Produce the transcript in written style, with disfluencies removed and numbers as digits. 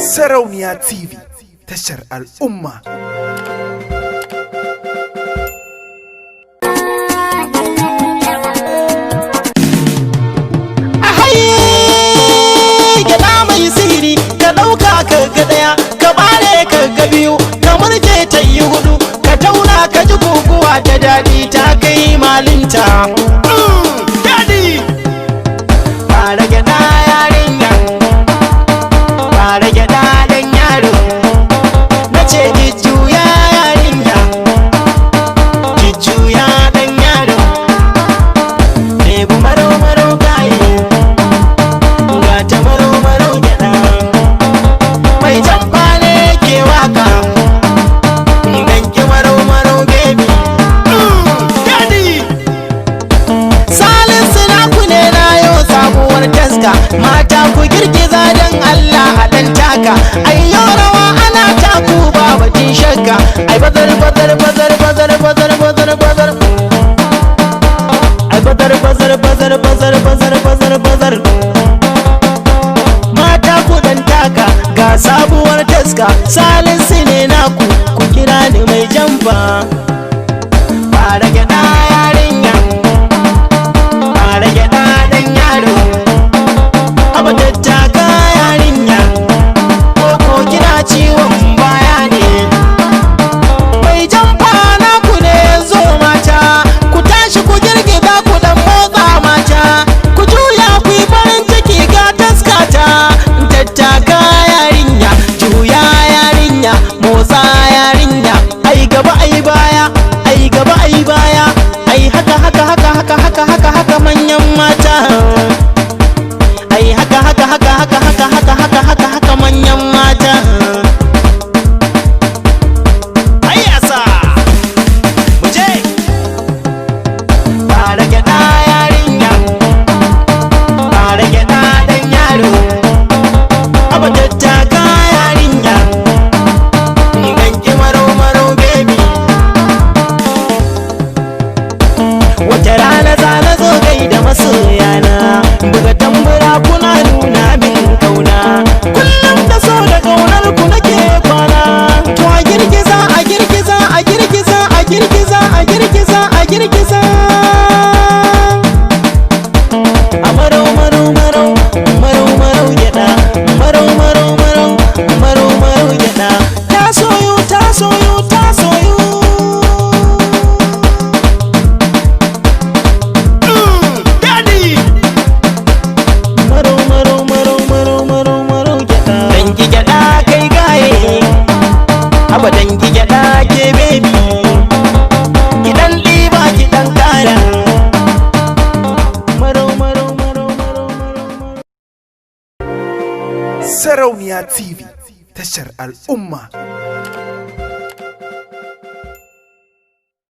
Sarauniya TV, tashar al'umma. Ahaye, gyaɗa mai sihiri, ka ɗauka ka ga ɗaya, ka bare ka ga biyu, ka murje ta yi hudu, ka tauna ka ji guguwa ta daɗi ta kai malinta. Daɗi! Fara gyaɗa yarinya, fara gyaɗa ɗan yaro, na ce jujjuya yarinya, jujjuya ɗan yaro, ɗebi maro-maro gaye. Gata maro-maro gyaɗa, mai jamfa ne ke waka, ganki maro-maro baby. Daddy! Salisu naku ne na yau sabuwar taska, mata ku girgiza don Allah a ɗan taka, ayyo rawa ana taku ba batun shakka, ai bazar bazar bazar bazar bazar bazar bazar, ai bazar bazar bazar bazar bazar bazar bazar. Mata ku dan taka ga sabuwar taska, Salisu ne naku, ku kira ni mai jamfa. Fara gyaɗa yarinya, fara gyaɗa ɗan yaro, haba tattaka yarinya, ko kina ciwon baya ne? Mai jamfa naku ne zo, mata ku tashi ku girgiza ku dan motsa, mata ku juya ku yi farin ciki ga taskata. Tattaka yarinya, juya yarinya, motsa yarinya, ai gaba ai baya, ai gaba ai baya, ai haka haka haka haka haka haka haka manyan mata, ai haka haka haka haka haka haka haka haka haka manyan mata. Hayyasa! Muje! Fara gyaɗa yarinya, fara gyaɗa ɗan yaro, haba tattaka yarinya, ganki maro-maro baby. Wata rana za na zo gaida masoyana, buga tambura kuna nuna min kauna, kullum da so da kaunar ku nake kwana. To a girgiza, a girgiza, a girgiza, a girgiza, a girgiza, a girgiza. A maro maro maro maro maro gyada, maro maro maro maro maro gyada. Ta soyu, ta soyu, ta soyu. Daddy! Maro maro maro maro maro maro gyada. Dangi gyada kai gaye, haba dangi gyada ke baby, kidan ɗiba kidan kara. Maro maro maro maro maro maro. Sarauniya TV, tashar al'umma.